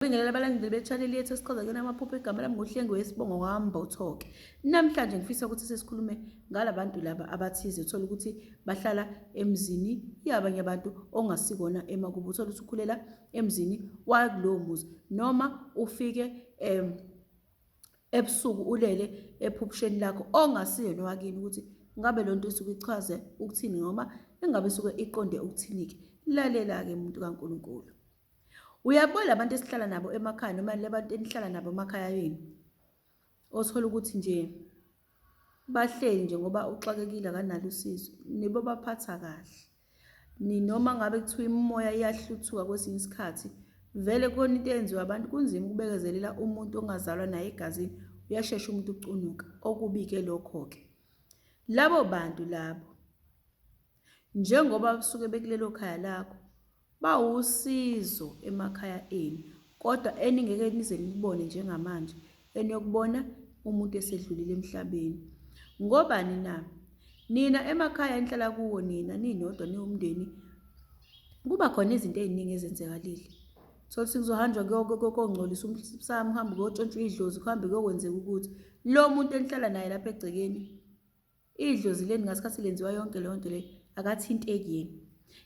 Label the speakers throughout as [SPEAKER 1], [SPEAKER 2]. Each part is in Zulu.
[SPEAKER 1] Bingelela abalandeli be-channel yethu esichaza kuyona amaphupho. Igama lami nguHlengi wesibongo kwaMbotho-ke. Namhlanje ngifisa ukuthi sesikhulume ngalabantu laba abathize, uthola ukuthi bahlala emzini yabanye abantu ongasikona emakubo, uthola ukuthi ukhulela emzini wakulowo muzi noma ufike ebusuku ulele ephuphusheni lakho ongasiyo nowakini, ukuthi ngabe loo nto isuke ichaze ukuthini noma engabe isuke iqonde ukuthini-ke. Lalela-ke muntu kaNkulunkulu. Uyabona labantu esihlala nabo emakhaya noma labantu enihlala nabo emakhaya yenu, othola ukuthi nje bahleli nje ngoba uxakekile akanalo usizo, nibobaphatha kahle. Noma ngabe kuthiwa imimoya iyahluthuka kwesinye isikhathi, vele khona into eyenziwa abantu, kunzima ukubekezelela umuntu ongazalwa naye egazini, uyashesha umuntu ucunuka. Okubi-ke lokho-ke. Labo bantu labo njengoba basuke bekulelo khaya lakho, bawusizo emakhaya enu kodwa eningeke nize nilubone njengamanje, eniyokubona umuntu esedlulile emhlabeni. Ngobani na? Nina emakhaya enihlala kuwo nina ninodwa niwumndeni, kuba khona izinto ey'ningi ezenzekalile. Thola ukuthi kuzohanjwa kuyongcolisa umsamo, kuhambe kuyotshontshwa idlozi, kuhambe kuyokwenzeka ukuthi lo muntu enihlala naye lapha egcekeni Idlozi leni ngasikhathi lenziwa yonke leyo nto leyo, akathinteki yena.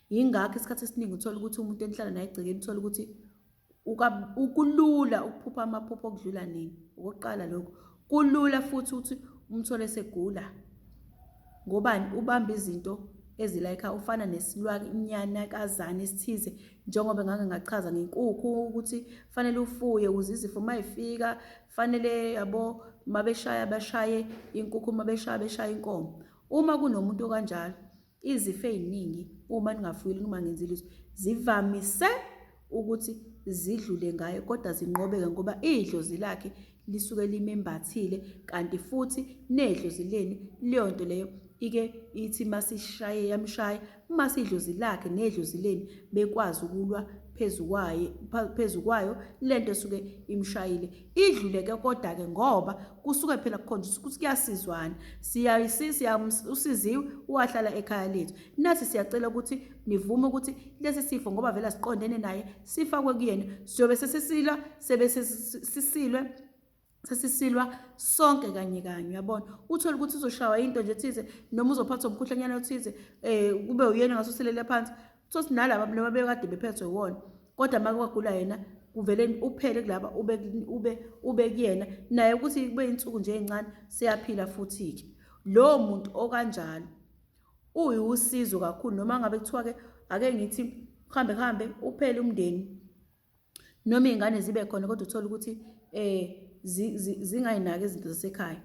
[SPEAKER 1] Yingakho isikhathi esiningi uthola ukuthi umuntu enihlala naye egcekeni, uthola ukuthi kulula ukuphupha amaphupho okudlula nini. Okokuqala lokho, kulula futhi ukuthi umthole esegula. Ngobani? Ubamba izinto ezilayikha, ufana nesilwanyanakazana esithize, njengoba ngake ngachaza ngenkukhu ukuthi fanele ufuye ukuze izifo uma yifika fanele yabo mabeshaya bashaye inkukhu, mabeshaya beshaye inkomo. Uma kunomuntu okanjalo, izifo ey'ningi uma ningafuyile noma ngenzi lutho zivamise ukuthi zidlule ngaye kodwa zinqobeke ngoba idlozi lakhe lisuke limembathile, kanti futhi nedlozi leni leyo nto leyo ike ithi masishaye yamshaya, mase idlozi lakhe nedlozi leni bekwazi ukulwa phezu kwaye phezu kwayo lento esuke imshayile idlule ke. Kodwa ke ngoba kusuke phela kukhonjiswa ukuthi kuyasizwana, siyayisisi usiziwe wahlala ekhaya lethu, nathi siyacela ukuthi nivume ukuthi lesi sifo, ngoba vele siqondene naye, sifakwe kuyena, siyobe sesisilwa sebe sisilwe sesisilwa sonke kanye kanye. Uyabona, uthole ukuthi uzoshawa into nje thize noma uzophathwa umkhuhlanyana othize, kube uyena ngasuselele phansi. Thothi nalaba noma bekade bephethwe wona, kodwa uma kwagula yena kuvele uphele kulaba ube ube ube kuyena naye, ukuthi kube insuku nje ezincane siyaphila futhi-ke. Lowo muntu okanjalo uyiwusizo kakhulu, noma ngabe kuthiwa-ke ake ngithi kuhambe kuhambe uphele umndeni noma iy'ngane zibe khona, kodwa uthole ukuthi zingayinaki izinto zasekhaya,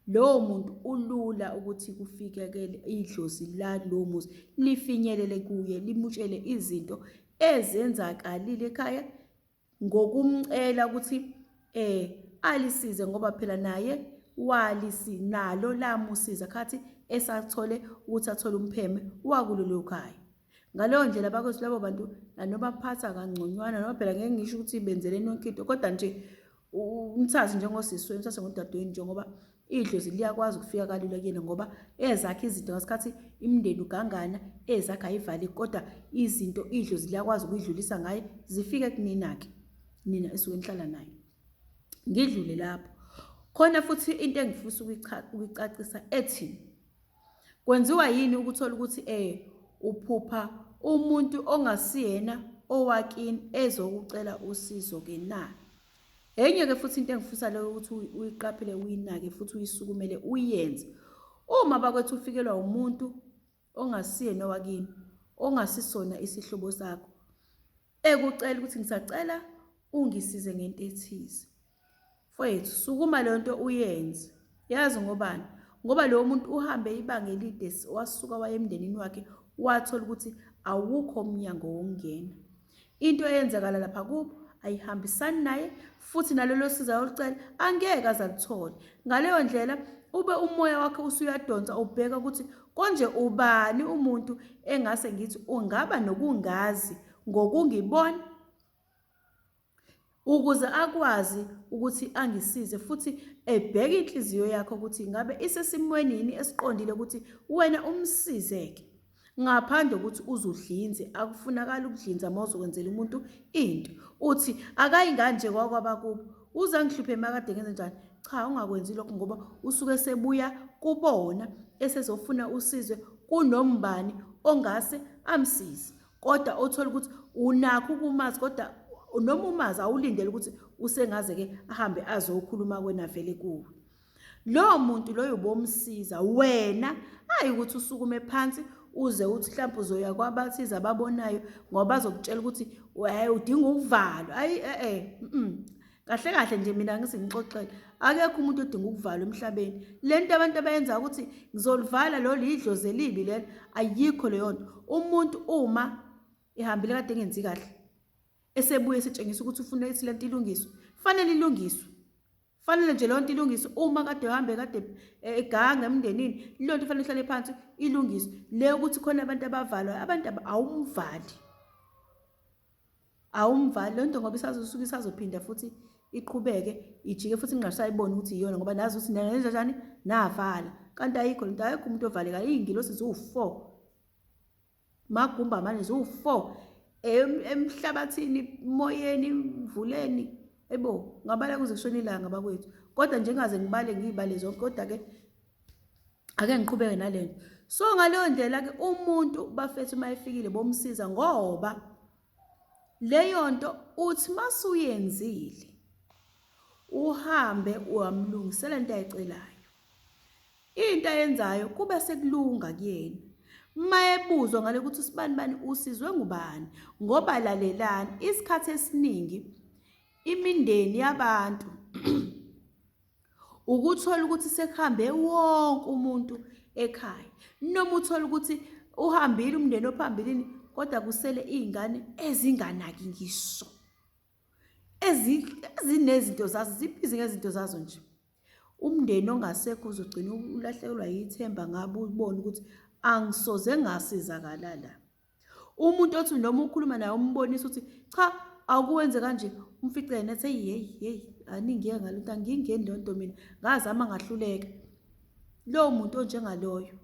[SPEAKER 1] lowo muntu ulula ukuthi kufikekele idlozi lalowo muzi, lifinyelele kuye, limutshele izinto ezenzakalile ekhaya ngokumcela ukuthi alisize, ngoba phela naye walisi nalo lamusiza khathi esathole ukuthi athole umpheme wakulelo khaya. Ngaleyo ndlela bakwethu, labo bantu nanobaphatha kangconywana, noma phela ngeke ngisho ukuthi benzeleni yonke into, kodwa nje umthathe njengosisi wenu, umthathe ngodadewenu, njengoba idlozi liyakwazi ukufika kalula kuyena ngoba ezakhe izinto ngasikhathi imindeni ugangana ezakhe ayivaleki, kodwa izinto idlozi liyakwazi ukuyidlulisa ngaye zifike kunina-ke nina esuke nihlala naye. Ngidlule lapho khona futhi into engifisa ukuyicacisa ethi kwenziwa yini ukuthola ukuthi uphupha umuntu ongasiyena owakini ezokucela usizo ke na? Enye ke futhi into engifisa leyo ukuthi uyiqaphele, uyinake futhi uyisukumele, uyenze. Uma bakwethu ufikelwa umuntu ongasiyena owakini, ongasisona isihlobo sakho, ekucela ukuthi ngisacela ungisize ngento ethize, mfowethu, sukuma leyo nto uyenze. Yazi ngobani? Ngoba lowo muntu uhambe ibanga elide, wasuka waye emndenini wakhe, wathola ukuthi awukho umnyango wokungena. Into eyenzakala lapha kubo ayihambisani naye, futhi nalolo sizo ayolicela angeke aze aluthole. Ngaleyo ndlela ube umoya wakhe usuyadonsa, ubheka ukuthi konje ubani umuntu engase ngithi ungaba nokungazi ngokungibona ukuze akwazi ukuthi angisize, futhi ebheke inhliziyo yakho ukuthi ngabe isesimweni yini esiqondile ukuthi wena umsize-ke. Ngaphandle kokuthi uzudlinze, akufunakali ukudlinza uma uzokwenzela umuntu into. Uthi akayi ngani nje kwakwabakubo, uze angihluphe makade ngenze njani? Cha, ungakwenzi lokho ngoba usuke sebuya kubona esezofuna usizo kunombani ongase amsize. Kodwa othola ukuthi unakho ukumazi kodwa noma umazi awulindele ukuthi usengaze-ke ahambe azokhuluma kwena vele kuwe. Lowo muntu loyo ubomsiza wena, hayi ukuthi usukume phansi uze uthi mhlawumbe uzoya kwabathize ababonayo ngoba bazokutshela ukuthi hayi udinga ukuvalwa. Hayi eh eh kahle kahle nje mina ngithi ngixoxele akekho umuntu odinga ukuvalwa emhlabeni. Le nto abantu abayenza ukuthi ngizolivala lolu idlozi elibi lelo, ayikho leyo nto. Umuntu uma ehambile kade engenzi kahle esebuye esetshengisa ukuthi ufuna ukuthi le nto ilungiswe, fanele ilungiswe. Fanele nje leyo nto ilungiswe. Uma kade uhambe kade eh, eganga emndenini, leyo nto fanele ihlale phansi ilungiswe. Le ukuthi khona abantu abavalwayo, abantu awumvali. Awumvali leyo nto ngoba isazosuke isazophinda futhi iqhubeke ijike futhi ningasayiboni ukuthi iyona ngoba nazi ukuthi nenza njani navala. Kanti ayikho lento, ayikho umuntu ovalekayo. Iy'ngilosi ziwu-four. Magumba manje ziwu-four emhlabathini, moyeni, mvuleni. Ebo, ngabala kuze kushone ilanga bakwethu. Kodwa nje ngaze ngibale ngiyibale zonke kodwa-ke ake ngiqhubeke nale nto. So ngaleyo ndlela-ke umuntu bafethu uma efikile bomsiza ngoba leyo nto uthi masuyenzile uhambe uyamlungisela into ayicelayo. Into ayenzayo kube sekulunga kuyena. Mayebuzwa ngale ukuthi usibani bani usizwe ngubani ngoba lalelani isikhathi esiningi imindeni yabantu ukuthola ukuthi sekuhambe wonke umuntu ekhaya noma uthola ukuthi uhambile umndeni ophambilini kodwa kusele iy'ngane ezinganaki ngisho ezinezinto zazo zibhizi ngezinto zazo nje. Umndeni ongasekho uzogcina ulahlekelwa yithemba ngabe ubone ukuthi angisoze ngasizakala la. Umuntu othi noma ukhuluma naye umbonisa ukuthi cha awukuwenze kanje umfice yena ethi hey hey hey aningiyeke ngale nto angingeni leyo nto mina ngazama ngahluleka. Lowo muntu onjengaloyo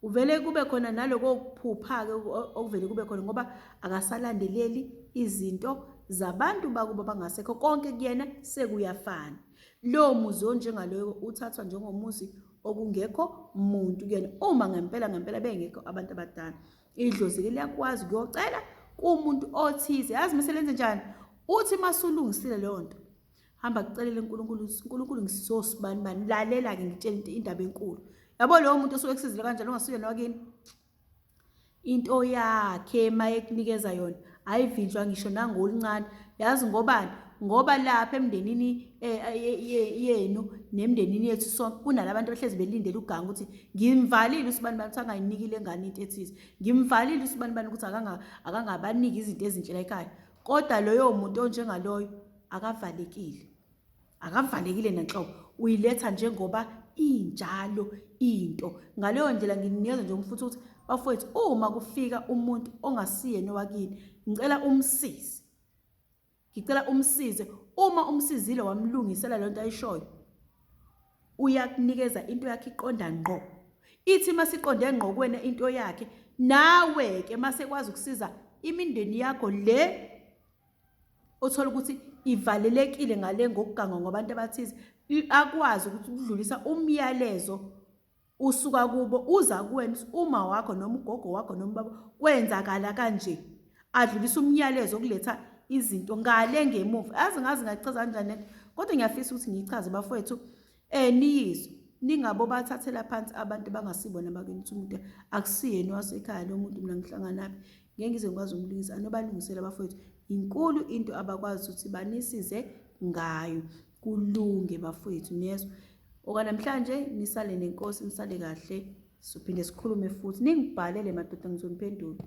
[SPEAKER 1] Kuvele kube khona naloko kuphupha-ke okuvele kube khona ngoba akasalandeleli izinto zabantu bakubo bangasekho konke kuyena sekuyafana. Lowo muzi onjengaloyo uthathwa njengomuzi okungekho muntu kuyena uma ngempela ngempela bengekho abantu abadala. Idlozi-ke liyakwazi ukuyocela kumuntu othize. Yazi mese lenze njani? Uthi masulungisile leyo nto hamba kucelele uNkulunkulu uNkulunkulu ngisosibani bani lalela ke ngitshela into indaba enkulu yabo lowo muntu osuke ekusizile kanjalo ungasuye nowakini into yakhe mayekunikeza yona ayivinjwa ngisho nangoluncane yazi ngobani ngoba lapha emndenini eh, eh, yenu nemndenini yethu sonke kunalabantu abahlezi belindele uganga ukuthi ngimvalile usibani bani ukuthi angayiniki le ngane into ethize ngimvalile usibani bani ukuthi akangabaniki izinto ezinhle la ekhaya kodwa loyo muntu onjengaloyo akavalekile akavalekile nenhlobo uyiletha njengoba injalo into ngaleyo ndlela nginikeza nje umfutho ukuthi bafowethu uma kufika umuntu ongasiyena owakini ngicela umsize ngicela umsize uma umsizile wamlungisela lento ayishoyo uyakunikeza into yakhe iqonda ngqo ithi masiqonde ngqo kuwena into yakhe nawe ke masekwazi ukusiza imindeni yakho le othola ukuthi ivalelekile ngale ngokuganga ngabantu abathize akwazi ukuthi ukudlulisa umyalezo usuka kubo uza kuwena uma wakho noma ugogo wakho noma ubaba kwenzakala kanje adlulisa umyalezo okuletha izinto ngale ngemuva yazi ngazi ngachaza kanjani lento kodwa ngiyafisa ukuthi ngiyichaze bafowethu Eh niyizwe ningabo bathathela phansi abantu bangasibona abakini ukuthi umuntu akusiyena wasekhaya lo muntu mina ngihlanganaphi ngeke ngize ngikwazi ukumlungisa anobalungisela abafowethu inkulu into abakwazi ukuthi banisize ngayo kulunge bafowethu niyezwa okwanamhlanje nisale nenkosi nisale kahle sizophinde sikhulume futhi ningibhalele madoda ngizoniphendula.